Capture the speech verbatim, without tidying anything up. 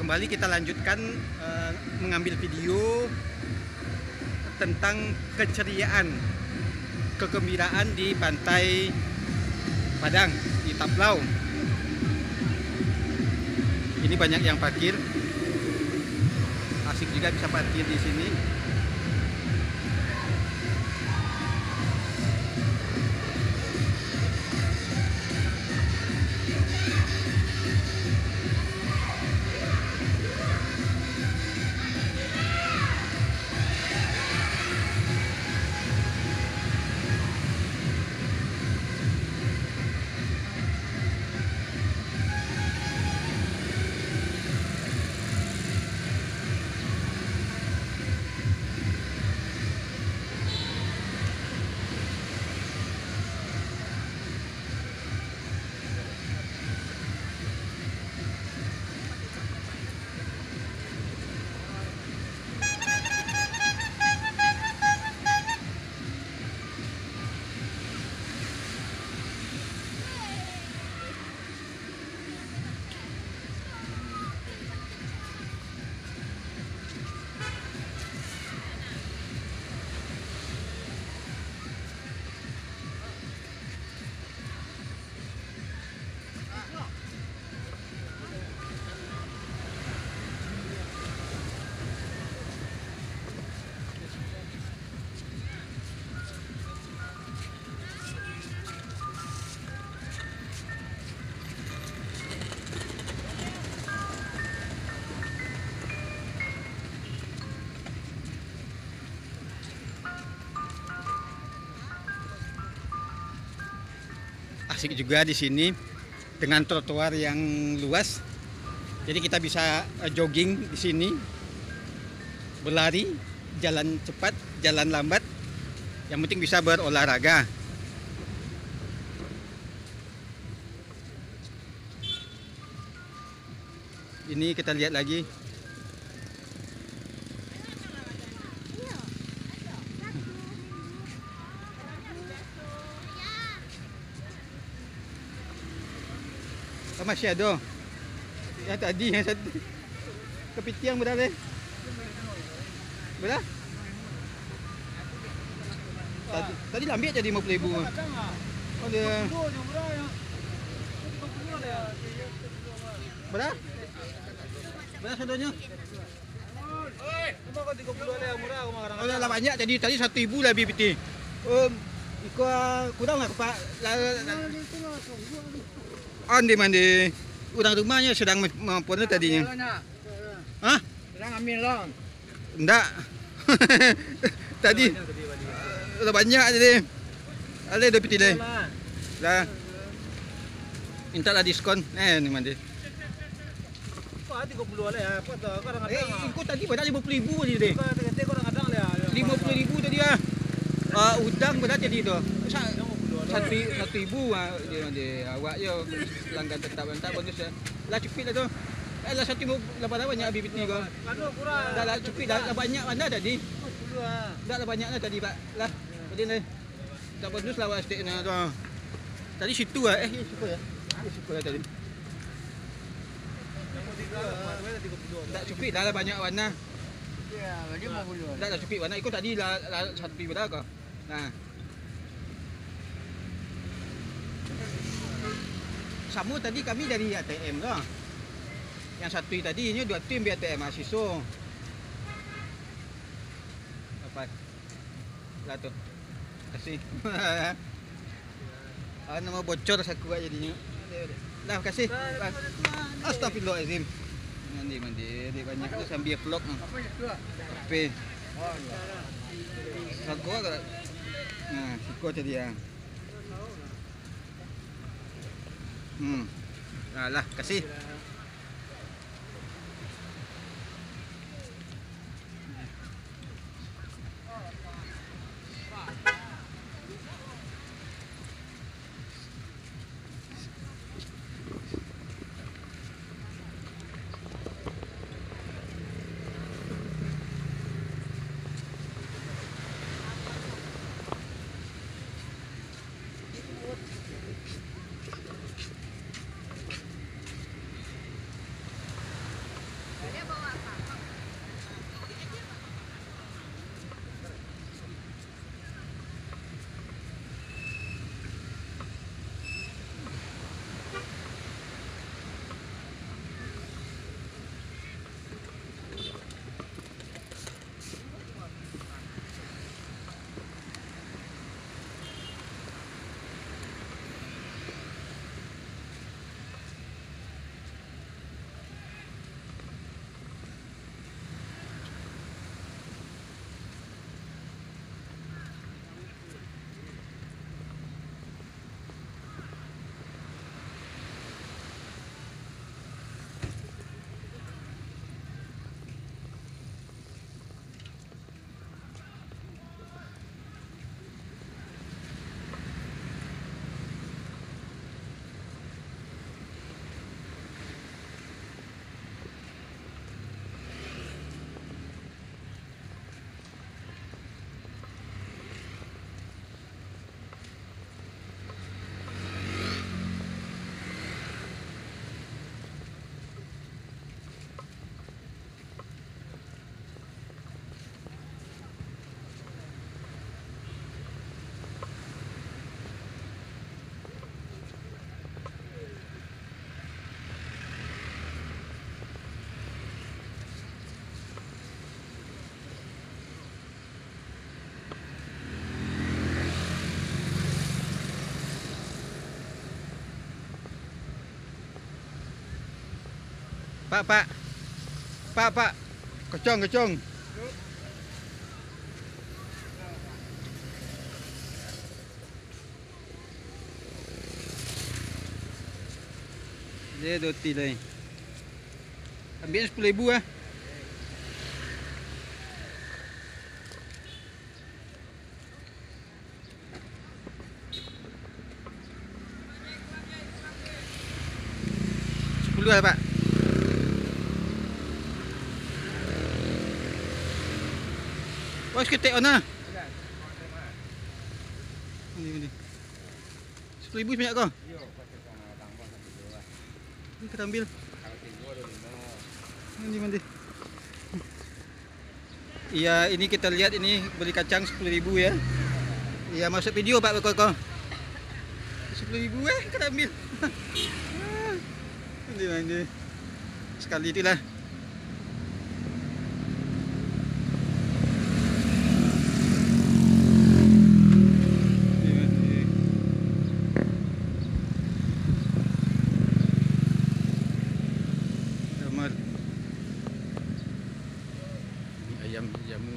Kembali kita lanjutkan, eh, mengambil video tentang keceriaan, kegembiraan di Pantai Padang, di Taplau. Ini banyak yang parkir. Asik juga bisa parkir di sini. Asik juga di sini dengan trotoar yang luas. Jadi kita bisa, eh, jogging di sini, berlari, jalan cepat, jalan lambat. Yang penting bisa berolahraga. Ini kita lihat lagi. Oh, masih ada. Yang tadi, yang satu. Kapitiang berapa? Berapa? Tadi, tadi lah ambiak jadi lima puluh ribu. Oh, dia. Berapa? Berapa sadonyo? Oh, lah banyak tadi, tadi satu ribu lah bibit. Om, iko kurang lah, Pak. Lah, lah, lah. Ande mande. Urang rumahnyo sadang ma-, mampun tu tadinyo. Hah? Urang ambil lah. Ndak. Tadi. Lah banyak tadi. Alai duo pitih lai. Lah. Minta lah diskon. Eh, ni mande. Kok tigo puluah lai, apa tu? Kau orang Eh, kadang, ah. Iko tadi banyak lima puluh ribu tadi deh. Kau kata kau orang kadang lai, ah. Lima puluh ribu tadi ah. Ah, udang berapa tadi tu? Sa-, Lima puluh lah. satu, satu ribu ah, dia, dia. Awak je pelanggan tetap, tetap bonus ya. Lah cukup lah tu. Eh, lah satu ribu lapan ratus banyak B B T kau. Anu kurang. Dah lah cukup dah, lah banyak mana tadi? Lima puluh ah. Dah lah banyak lah tadi, Pak. Lah. Tadi ni. Tak bagus lah awak stek nah tu. Tadi situ lah, eh, situ ya. Eh, situ lah tadi. Tak cukup dah lah banyak warna. Ya, dia mau dulu. Tak, tak cukup warna. Ikut tadi lah, lah satu ribu dah kau. Nah. Samo tadi kami dari A T M tu. Yang satu tadi, inyo dua tim di A T M, ah, siso. Apa? Lah tu. Kasih. Ah, nama bocor saku aja dinyo. Dah, kasih. Astagfirullahalazim. Mandi, mandi. Dia banyak tu sambil vlog. Apa? Saku agak. Nah, siko tadi ya. Hmm. Alah, kasih. Pak, pak. Pak, pak. Kocong, kocong. Dia doti lai. Ambil sepuluh ribu ah. Sepuluh lah, Pak. Oh, seketek on lah. Ini, ini. Sepuluh ribu sebanyak ko? Ini kita ambil. Mandi, mandi. Iya, ini kita lihat ini beli kacang sepuluh ribu ya. Iya, masuk video, Pak, beko ko. Sepuluh ribu eh, kita ambil. Mandi, mandi. Sekali itulah. Ayam jamu.